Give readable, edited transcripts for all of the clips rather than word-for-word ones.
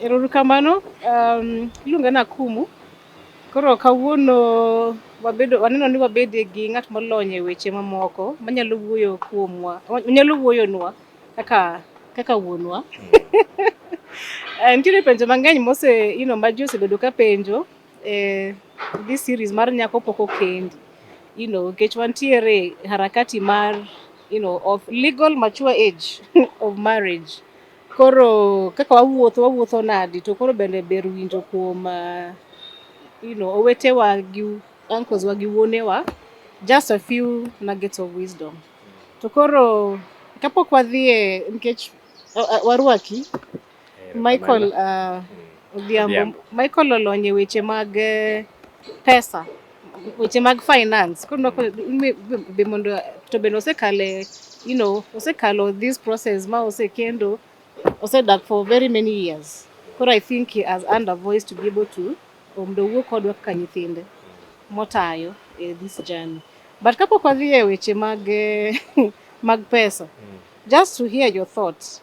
Ero kamano, iluonga ni Akumu. Koro kawuono wabedo waneno ni wabede gi ng'at molony e weche mamoko manyalo wuoyo kuomwa, manyalo wuoyonwa kaka wuonwa. Nitiere penjo mang'eny mose, ma ji osebedo ka penjo this series mar nyako pok okendi. Nikech wantiere harakati mar of legal mature age of marriage. Koro kaka wawuotho wawuotho nadi to koro bende ber winjo kuom owetewa gi uncles wa gi wuonewa just a few nuggets of wisdom. To koro kapok wadhi nikech warwaki Michael Odhiambo. Michael olony e weche mag pesa, weche mag finance. Koro be mondo to bende osekale osekalo this process ma osekendo osedak for very many years. Koro I think he has earned a voice to be able to mondo owuo kodwa kaka nyithinde motayo e this journey. But kapok wadhi e weche mag mag pesa, just to hear your thoughts.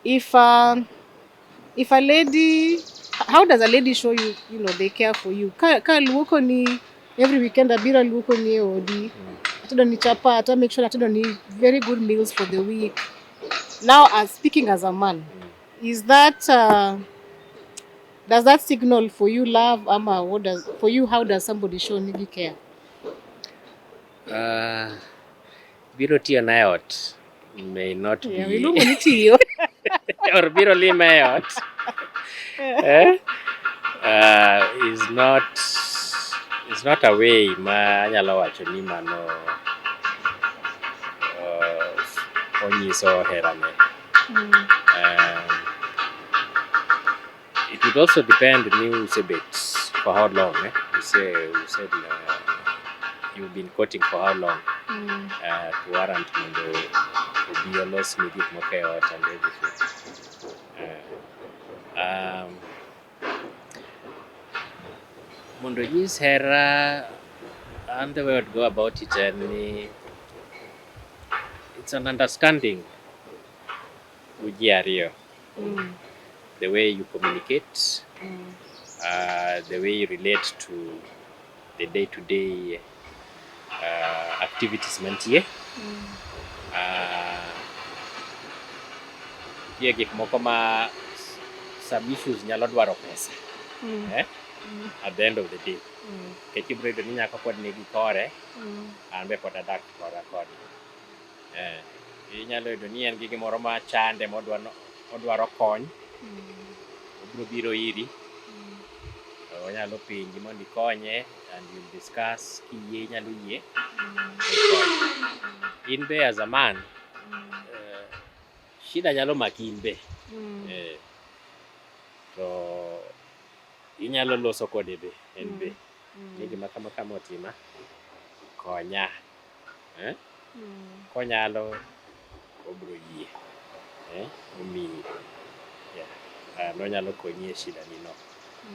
If a lady, how does a lady show you, they care for you? Ka luoko ni every weekend abiro luoko ni e odi, atedo ni chapat, I make sure atedo ni very good meals for the week. Now, as speaking as a man, is that does that signal for you love, ama what does for you? How does somebody show ni care? Biro tiyo na e ot may not be iluongo ni tiyo. Or biro lime e ot is not a way ma anyalo wacho ni mano onyiso herane. It would also depend ni usebet for how long, eh? You said you've been courting for how long to warrant mondo obi olos ni gik moko e ot and everything. Mondo nyis hera, and the way I'd go about it en ni it's an understanding gi ji ariyo. The way you communicate, the way you relate to the day-to-day activities mantie. Nitie gik moko ma some issues nyalo dwaro pesa eh? At the end of the day. Nikech ibiro yudo ni nyako pod nigi kore, an be pod adak kora koni. Inyalo yudo ni en gi gimoro ma chande modwaro kony, obiro biro iri, onyalo penji mondo ikonye and you'll discuss kiyie inyalo yie ikonye. In be as a man, shida nyalo maki in be. To inyalo loso kode be en be. Ni gima kama kama otima, konya. Eh? Konyalo, obiro yie. Omiyi. Yeah. Nonyalo konyi e shida ni no.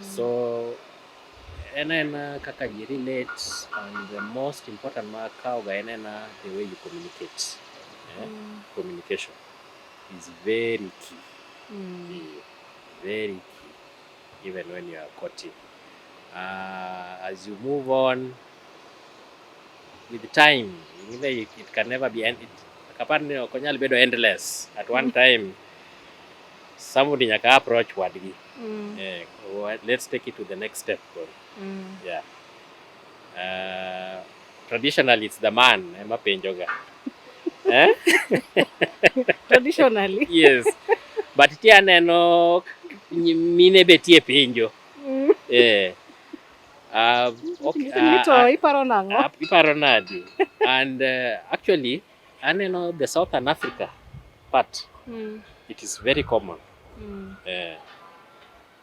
So en aena kaka ji relate, and the most important ma akawo ga en aena the way you communicate. Communication is very key. Yeah, very key, even when you are courting. As you move on with time, it can never be end. Kapar ni ok onyal bedo endless. At one time, somebody nyaka approach wadgi. Let's take it to the next step. Yeah. Traditionally, it's the man ema penjoga. Eh? Traditionally. Yes. But tie aneno mine be tie penjo. Okay, To iparo nang'o? Iparo nadi? And actually, aneno the Southern Africa part, it is very common.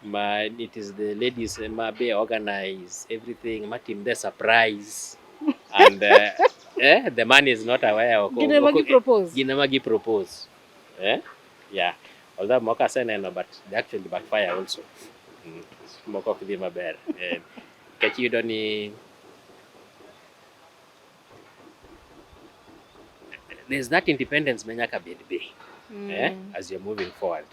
Ma it is the ladies ma be organize everything, ma tim the surprise, and the man is not aware. Gin ema gi propose. Gin ema gi propose. Yeah. Although moko aseneno, but they actually backfire also. Moko ok dhi maber. Nikech iyudo ni there's that independence ma nyaka bed be as you're moving forward.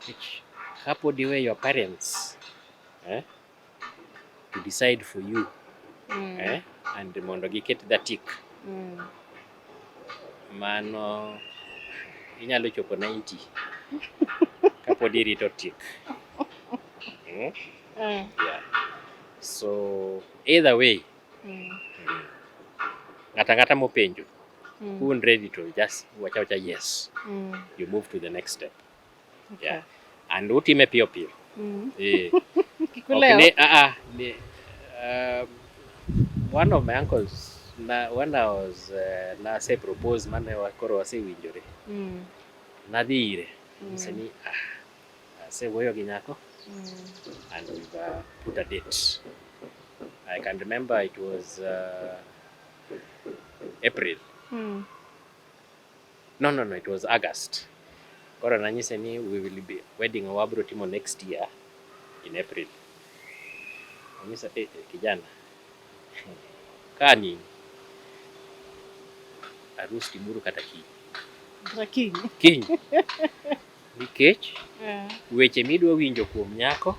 Nikech kapod iwe your parents to decide for you and mondo giket the tick, mano inyalo chopo 90 kapod irito tick. Yeah. So either way, ng'ata ng'ata mopenjo, un ready to just wacha wacha yes, you move to the next step. Yeah. And utime piyo piyo. Kik Ok ulew. ni, ah, ah, ni, one of my uncles na, when I was nase propose mane koro wasewinjore, nadhi ire, nyise ni asewuoyo gi nyako and we've put a date. I can remember it was April. No, it was August. Koro nanyise ni we will be wedding wabro timo next year in April. Anyisa kijana, kani arus timuru kata kiny. Kata kiny. Kiny. Nikech weche midwa winjo kuom nyako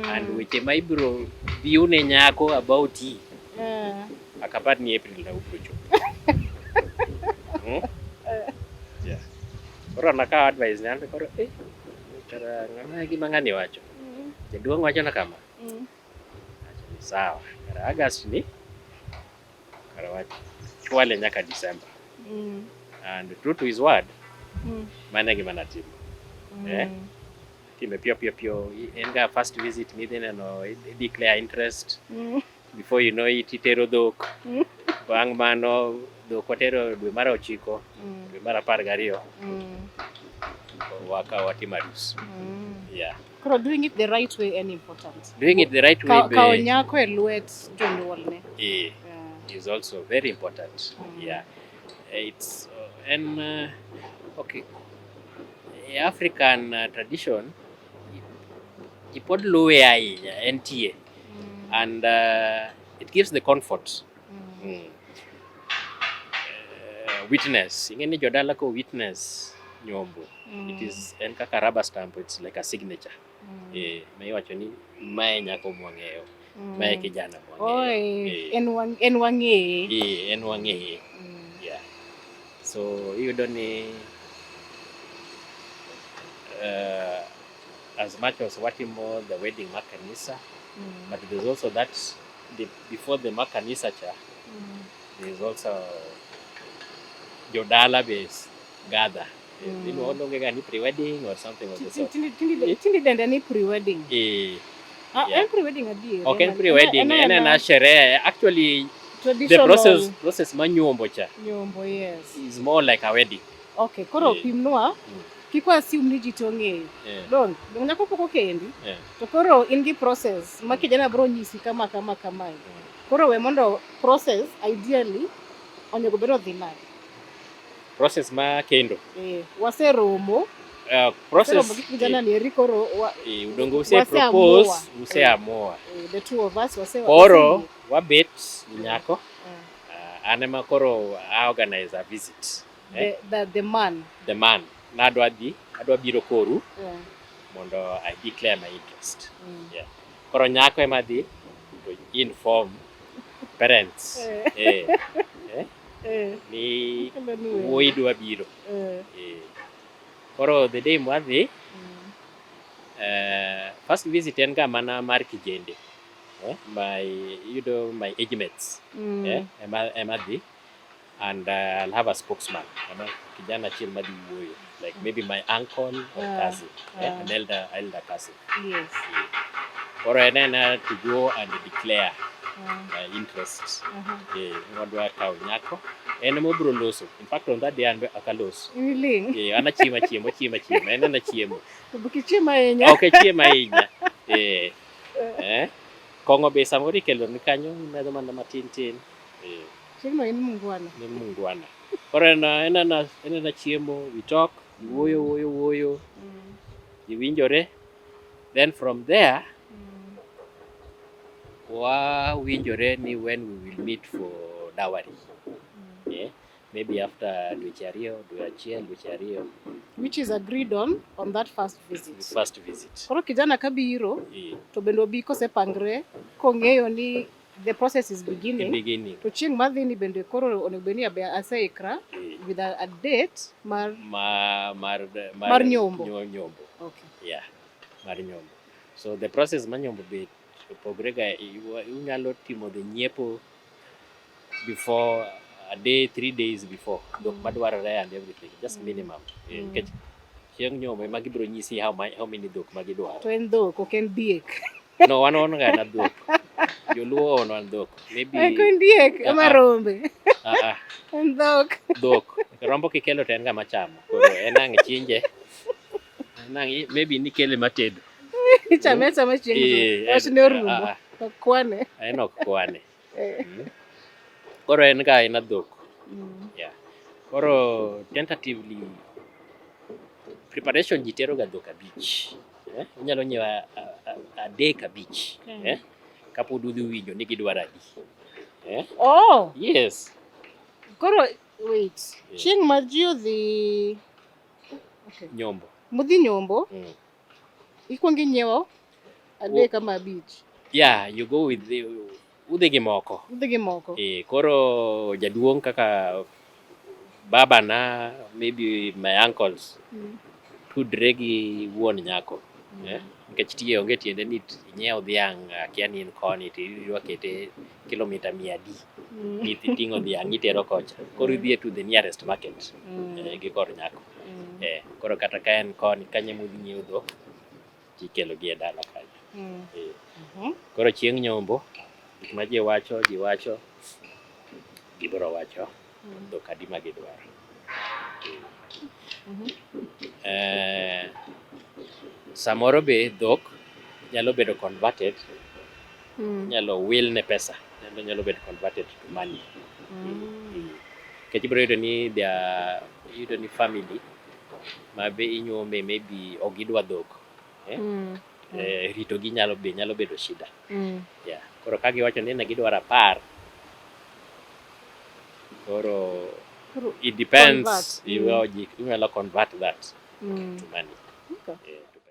and weche ma ibiro biu ne nyako about yi, akapar ni April na ubiro chopo. Yeah. Koro nakawo advice ne an be koro kara ng'ama gima ng'ani wacho. Jaduong' wacho na kama. Awacho ni sawa. Kara August ni kara wachwale nyaka December. And true to his word, mano e gima natimo. Time piyo piyo piyo, en ga first visit midhi neno, i declare interest. Before you know it, itero dhok. Bang' mano, dhok watero dwe mar 9, dwe mar 12, wakawo watimo arus. Yeah. Koro doing it the right way en important. Doing it the right way Kawo be, nyako e lwet jonyuolne. Is also very important. Yeah. It's and okay. E African tradition, ji pod luwe ahinya, entie. And it gives the comfort. Witness. Ing'e ni jodala ko witness nyombo. It is en kaka rubber stamp, it's like a signature. Ma iwacho ni mae nyako mwang'eyo, mae kijana mwang'eyo. Oi, en wang'eye. En wang'eye. Yeah. So iyudo ni as much as watimo the wedding mar kanisa, but there's also that before the mar kanisa cha, there's also jodala be gather. Iluongo ga ni pre-wedding or something of the sort. Tinde dende ni pre-wedding. Ah, en pre-wedding adier. Ok en pre-wedding, en ena sherehe. Actually, the Traditional process mar nyombo cha nyombo, yes. is more like a wedding. Okay, koro pimnwa, kik wa assume ni ji to ong'eyo. Dong, dong nyako pok okendi, to koro in gi process ma kijana biro nyisi kama kama kamae. Koro we mondo process ideally onego bed odhi nade. Process ma kendo. Waseromo, Process waseromo gi kijana ni eri koro udongo use waseamua. propose, useamua. The two of us wase Koro waseyie. wabet gi nyako. An ema koro I organize a visit. The man. The man. Nadwa dhi, adwa biro koru mondo I declare my interest. Yeah. Koro nyako ema dhi to inform parents. Ni Kelo ni wendo. wuoyi dwa biro. Koro the day mwadhi, first visit en ga mana mar kijende. My, iyudo my age mates. Ema dhi and I'll have a spokesman. Ema kijana achiel madhi wuoyo. Like maybe my uncle or cousin. An elder cousin. Koro en ena to go and declare my interest. Wadwa kawo nyako. En ema obiro loso. In fact on that day an be ok alos. Iling. An achiemo achiemo, achiemo achiemo. En ena chiemo. To be kichiemo ahinya. Ok achiemo ahinya. Kong'o be samoro ikeloni kanyo, imetho mana matin tin. Chieng'no in mungwana. Ni mungwana. Koro en ena chiemo, we talk, wuoyo, wuoyo, wuoyo, giwinjore. Then from there, wawinjore ni when we will meet for dowry. Maybe after dweche 2, dwe 1, dweche 2. Which is agreed on that first visit. First visit. Koro kijana kabiro to bende obi kosepangre kong'eyo ni the process is beginning. Beginning. To chieng' madhi ni bende koro onego bed ni abe aseikra with a date mar Ma, mar, mar nyombo. Nyombo. Okay. Yeah, mar nyombo. So the process mar nyombo be opogre ga, unyalo timo the nyiepo before a day, 3 days before, dhok madwarore and everything, just minimum. Nikech chieng' nyombo ema gibiro nyisi how many dhok ma gidwaro. To en dhok, ok en diek. No, wan wan ga na dhok. Joluo wan wan dhok. Maybe Ok en diek, ema Ah, ah. rombe. Ah, ah, En dhok. Dhok. Rombo kikelo to en ng'ama chamo. Koro en ang' chinje. En ang' maybe nikele matedo. Ichame achama chieng' wach ne orumo. Ah, ah. Ok kwane. En ok kwane. Koro en ga aina dhok. Yeah. Koro tentatively preparation ji tero ga dhok 5. Eh? Inyalo nyiewo 3 5. Eh? Kapod udhi winjo ni gidwaro adi. Eh? Oh, Yes. koro wait. Yeah. Chieng' ma ji odhi, okay, Nyombo. Mudhi nyombo, ikwongo inyiewo 3 ama 5. Yeah, you go with the, udhi gi moko. Udhi gi moko. Eh, koro jaduong' kaka baba na, maybe my uncles, tudre gi wuon nyako. Eh? Nikech tiye onge tiende ni inyiew dhiang' akia ni in koni to idwa kete kilomita mia adi ni iting'o dhiang' itero kocha. Koro idhi to the nearest market gi kor nyako. Eh, koro kata ka en koni kanyo ema udhi nyiewo dhok tikelo gi e dala kanyo. Eh. Koro chieng' nyombo gik ma ji wacho, ji wacho, gibiro wacho dhok adi ma gidwaro. Eh, samoro be dhok nyalo bedo converted, inyalo wil ne pesa, nyalo bedo converted to money. Nikech ibiro yudo ni there, iyudo ni family ma be inyuome maybe ok gidwa dhok. Eh? Eh, ritogi nyalo bedo shida. Yeah. Koro ka giwacho ni ne gidwaro 10, koro Koro it depends. Convert. Inyalo convert that to money. Okay. Eh, to